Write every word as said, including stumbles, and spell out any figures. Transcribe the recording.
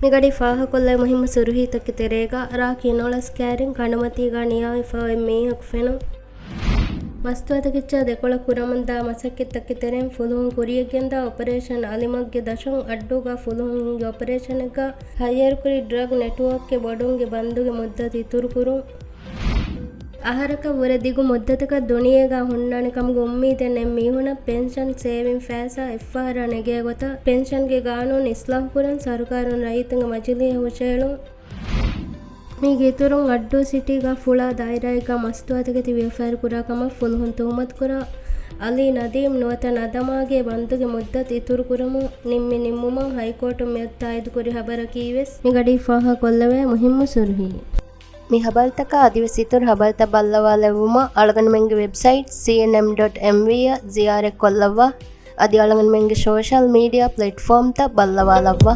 މިގަޑީ ފާހަގަކޮށްލައި މުހިއްމު ސުރުހީތަކެއް ތެރޭގަ، ރާކީ ނޮޅަސް ކައިރިން ކަނޑުމަތީގަ ނިޔާވެފައި މީހަކު ފެނުން. މަސްތުވާތަކެއްޗާ ދެކޮޅަށް ކުރަމުންދާ މަސައްކަތްތަކެއް ތެރެއިން ފުލުހުން ކުރިޔަށްގެންދާ އޮޕަރޭޝަން އަލިމަގްގެ ދަށުން އައްޑޫގަ ފުލުހުން ހިންގި އޮޕަރޭޝަނެއްގަ ހައްޔަރުކުރި ޑްރަގް ނެޓްވޯކްގެ ބޮޑުންގެ ބަންދުގެ މުއްދަތު އިތުރުކުރުން. އަހަރަކަށް ވުރެ ދިގު މުއްދަތަކަށް ދުނިޔޭގަ ހުންނާނެ ކަމުގެ އުއްމީދެއް ނެތް މީހުނަށް ޕެންޝަން ސޭވިން ފައިސާ އެއްފަހަރާ ނެގޭ ގޮތަށް ޕެންޝަންގެ ގާނޫނު އިސްލާހުކުރަން ސަރުކާރުން ރައްޔިތުންގެ މަޖިލީހަށް ހުށައެޅުން. މީގެ އިތުރުން އައްޑޫ ސިޓީގަ ފުޅާ ދާއިރާއެއްގަ މަސްތުވާތަކެތި ވިޔަފާރި ކުރާ ކަމަށް ފުލުހުން ތުހުމަތުކުރާ އަލީ ނަދީމް ނުވަތަ ނަދަމާގެ ބަންދުގެ މުއްދަތު އިތުރުކުރަމުން ނިންމި ނިންމުމަށް ހައިކޯޓުން މިއޮތް ތާއީދުކުރި ހަބަރަކީވެސް މިގަޑީ ފާހަގަކޮށްލެވޭ މުހިއްމު ސުރުހީ. މި ހަބަރުތަކާ އަދިވެސް އިތުރު ހަބަރުތައް ބައްލަވާލެއްވުމަށް އަޅުގަނޑުމެންގެ ވެބްސައިޓް ސީއެންއެމް ޑޮޓް އެމްވީ އަށް ޒިޔާރަތްކޮށްލައްވާ. އަދި އަޅުގަނޑުމެންގެ ސޯޝަލް މީޑިއާ ޕްލެޓްފޯމްތައް ބައްލަވާލައްވާ.